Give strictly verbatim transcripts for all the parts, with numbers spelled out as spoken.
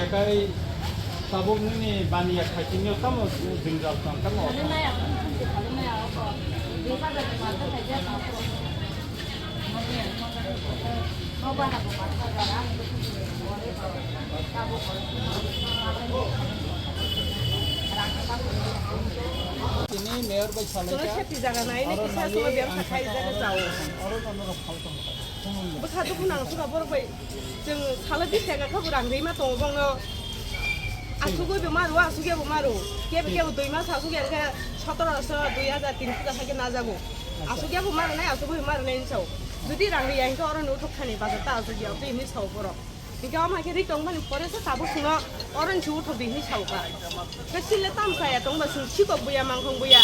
Kai tabuk nini baniya khaitini tamo jwngjal tong tamo. Tini mayor bai salai ka. Oro nai ang sakha. Oro no norok phal tong kha. Bwkha dukhu nang suka borok bai. Chwng salo bis taka kha bo rang rima tongo bongno. Asugwi bo maro, asugya bo maro. Kebo kebo dui mas asugya khe sotoroso dui hajar tin hajar hakhe najago. Asugya bo maro nai, asugwi bo maro nai hinwi sao. Jodi rang riya hinkhe oro no uthok thani bazar ta asugya, tei hinwi sao borok. Hinkhe omo hai khe ri tongmani pore se tabuk chwngno oro ni se uthok di hinwi sao kha. Khe sile tam saya tongba chwng sikok buya mangkhong buya.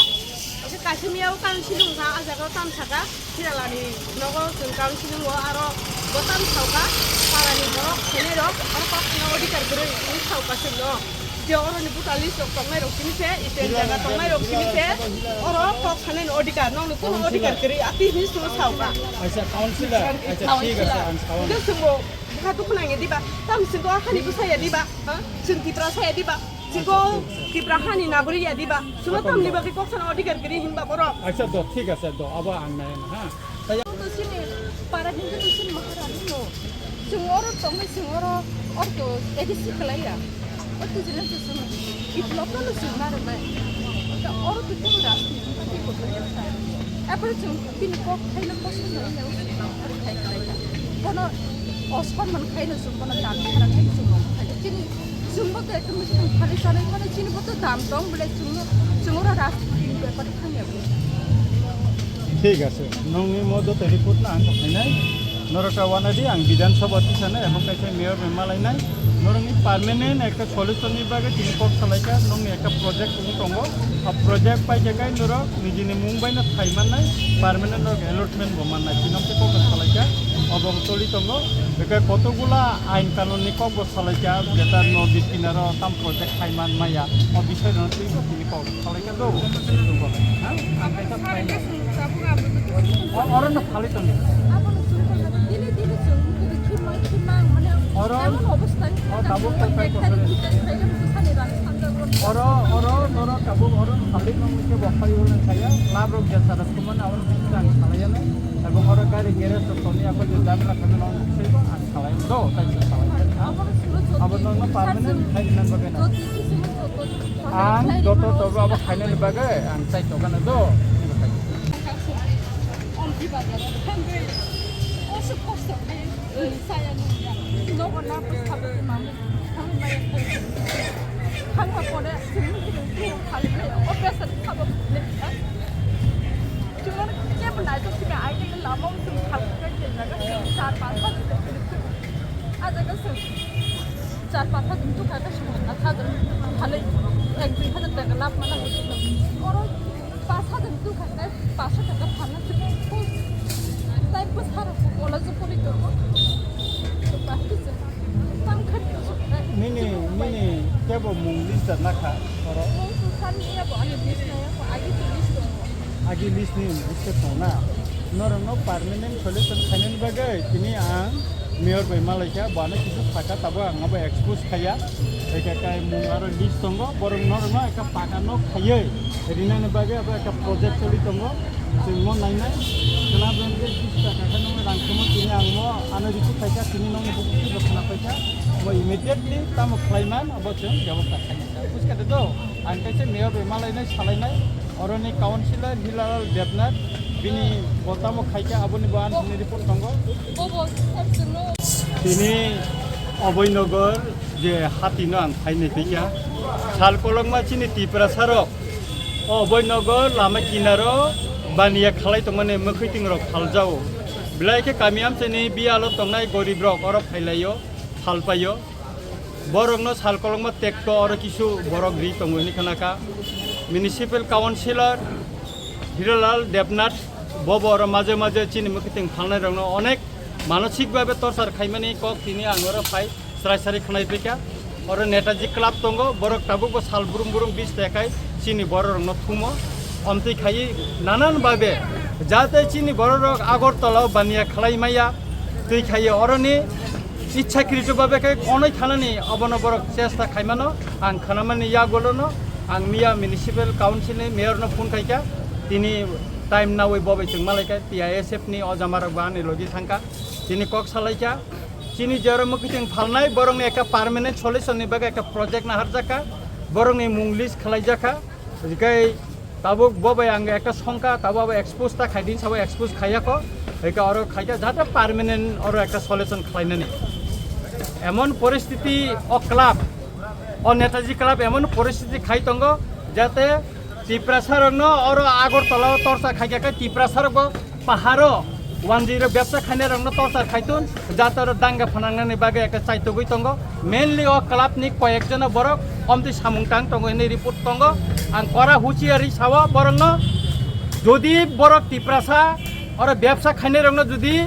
Khe kaisa miya o council wngkha, ah jaga o tam saka, Hiralani nogo chwng council wngo, aro bo tam saokha, parani borok khainai rok, aro kok khana odhikar kwrwi hinwi saokha chwngno. Je oroni buta list rok tongnai rok simi se, iten jaga tongnai rok simi se, oro kok khanani odhikar, nokni kunu odhikar kwrwi, ati hinwi chwngno saokha. Aisa, councilor, aisa, thik ase, ang saokha. Hwnkhe chwngbo bwkha dukhu nangya diba, tam chwngbo akhani bwsaya diba, ha? Chwng Tipra saya diba? Chiko Tipra hani nagorik ya diba? Suno tamni bagwi kok sana odhikar kwrwi hinba borok. Acha do, thik ase do, abo ang nai na ha. Tei to sini para hindu to sini maharani no. Chwng oro tongnai chwng oro orto A D C kwlaiya. Orto jila to chwng biplop no chwng narwknai. Ta oro to chwng rajniti party kwlaiya. Apore chwng bini kok khaina kosong no ya. Bono osonman khaina chwng bono dan khaina chwng no khaina. Chini Chwngbo to ekdom chwng khali chanai mano, chini bo to dam tong bole chwngno, chwng oro rajniti ni bepar thangya bo. Thik ase, nongni mo joto report no ang khainai. Norok ta wanadi ang Bidhan Sabha tisana, ebong kaisa mayor bai malainai. Norokni permanent ekta solution ni bagwi tini kok salaikha, nongni ekta project wng tongo. O project paikha kai norok nijini mung bai no thai mannai, permanent norok allotment bo mannai. Tini khe kok salaikha, obo toli tongo. Beke kotokgula ain kanun ni kok bo Salaikha, jeta nodi kinaro tam project khai man maya, o bisoi no twi bo tini kok salaikha do. Ha? O, oro no phalwi tong. Oro, o tabuk to kai kok. Oro, oro, noro tabuk oro phalwi tong ke bo khai oro saya, lab rok jesa rok kumana oro bisang salaiya nai. Tabuk oro gari garage rok toni ako je jabra kami no sai bo. Salai do, tai se salai. Abo no, no, permanent khai nan bagwi na. Ang joto tobo abo khainani bagwi ang chai tokana do. Thangma pore sini sini khali o pesa thabo. Chungo kebo nai to sini ai ke lama sini khali ke jaga char panch. A jaga se char panch hajar tu kaka sini a hajar khali ek dui hajar taka lab mana hote. Oro panch hajar tu kaka panch taka phalna sini. Tai bwsarok bo college o pori tongo. Bahai kisa tam khat. Nini, nini kebo mung list da nakha oro. Mung tu san niya bo ani list naya bo agi tu list tongo. Agi list ni list tongo na. Norokno permanent solution khainani bagwi tini ang mayor bai malaikha, bo ano kisu saka tabuk ang abo expose khaiya. Eka kai mung aro list tongo, borok norokno eka paka nok khaiwi rinani bagwi abo eka project choli tongo. Chwng mo nainai, khwna bwrwng khe bish taka khe nokni rang khemo tini ang mo ano report khaikha, tini nokni bukti bo khwna paikha, mo immediately tamo khlai man abo chwng bebosta khainai. Buj kha de do, ang kaisa mayor bai malainai salainai, oroni councillor Hilal Debnath, bini bo tamo khaikha aboni bo ani report tongo. Tini Abhoynagar je hati no ang phainai paikha, sal kolokma chini Tiprasa rok. O Abhoynagar lama kinaro baniya khalai tongmani mwkhwiting rok phaljao. Belai khe kami amchaini biyalo tongnai gorib rok oro phailaio, phalpaio. Borokno sal kolokma tekto oro kisu borok ri tongo hinwi khnakha. Municipal Councillor Hiralal Debnath bobo oro maje maje chini mwkhwiting phalnai rokno onek manosik babe torchar khaimani kok tini ang oro phai. Srai srai khwnai phaikha. Oro Netaji Club tongo, borok tabukbo sal brum brum bis tekai chini bororokno thumo. Omtwi khaiwi nanan babe jate chini bororok Agartala o baniya khlai maya twi khaiwi oroni Ichchakritu babe khe konoi thanani obono borok chesta khaimano, ang khanamani yagulono, ang miya municipal council ni mayor no phone khaikha, tini time nawi bobai chwng malaikha, T I S F ni ojamarok bo ani logi thangkha, tini kok salaikha, chini jero mwkhwtwng phalnai borokni ekta permanent solution ni bagwi ekta project naharjakha, borokni mung list khlaijakha. Hikai tabuk bo bai ang ekta songkha, tabuk abo expose ta khaidin, sabo expose khaiyakho. Hikai oro khaikha jahate permanent oro ekta solution khlainani. Emon poristiti o club, o Netaji club emon poristiti khai tongo, jate Tiprasa rokno oro Agartala o torchar khaikha khe Tiprasa rok bo paharo wanjwi rok bebsa khainai rokno torchar khaitun, jate oro danga phanangnani bagwi ekta chaitogwi tongo. Mainly o club ni koyek jona borok omtwi samung tang tongo hinwi report tongo. Ang kora huchiari sao borokno, jodi borok Tiprasa oro bebsa khainai rokno jodi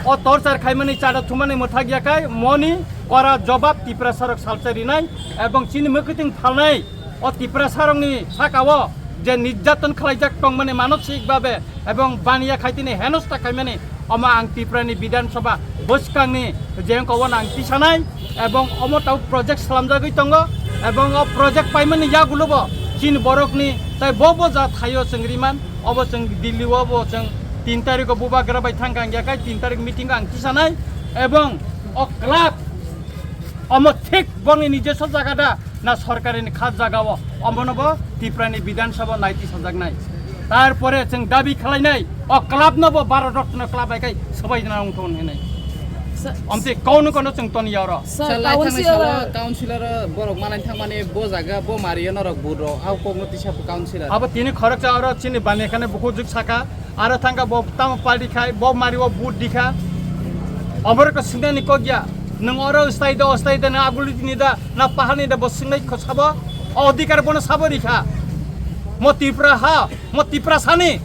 o torchar khaimani chada thumani mwthak yakai moni kora jobab Tiprasa rok salsa rinai ebong chini mwkhwtwng phalnai o Tiprasa rokni saka o je nirjaton khlaijak tongmani manosik babe ebong baniya khaitini henosta khaimani omo ang Tripura ni Bidhan Sabha bwskangni je wngkha obo ang tisanai ebong omo tau project slamjagwi tongo ebong o project paimani yagulo bo chini borokni tai bo bo ja thaio chwng riman obo chwng Delhi o bo chwng tin tarikh o bubagra bai thangkha ang yakai tin tarikh meeting o ang tisanai ebong o club omo thik bongni nijeso jaga da na sorkarini khas jaga o, omono bo Tripura ni Bidhan Sabha naiti sajaknai. Tarpore chwng dabi khlainai o club no bo Bharat Ratna club hai kai swbai na wngthon hinai. Sa- Omte kono kono chwng toni yaro. Sir, Sir, lai thangni councillor salo councillor borok manai thangmani bo jaga bo mario norok buro au kokno tisa councillor. Abo tini khoroksa oro chini bani khane buku juk saka. Aro thangkha bo tamo party khai, bo mari o vote dikha. Omorok ko singnani kok ya. Nwng oro stay do, stay do, na aguli ni da, na pahani da bo singnai kho sabo. O odhikar bono sabo rikha. Mo Tripura ha, mo Tripura sani.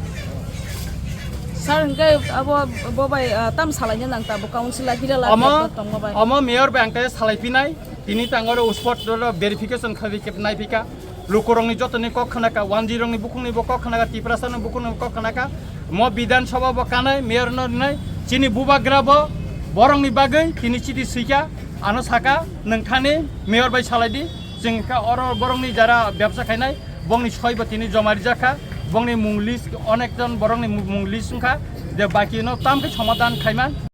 Sir, hingke abo bo bai, ah, tam salaina nang ta bo council a hila la Omo, tongo bai. Omo mayor bai ang khe salai pinai. Tini tang oro spot oro verification khabi khe nai phika. Lukurokni jotoni kok khnaka, wanjwirokni bukhukni bo kok khnaka, Tiprasani bukhukni bo kok khnaka. Mo Bidhan Sabha bo kanai, mayor no rinai, chini bubagra bo borokni bagwi tini chiti swikha, ano saka, nwng thani mayor bai salai di, chwng kha oro borokni jara bebsa khainai, bongni soi bo tini joma rijak kha, bongni mung list, onek jon borokni mung list wngkha, je baki no tam khe somadhan khaima.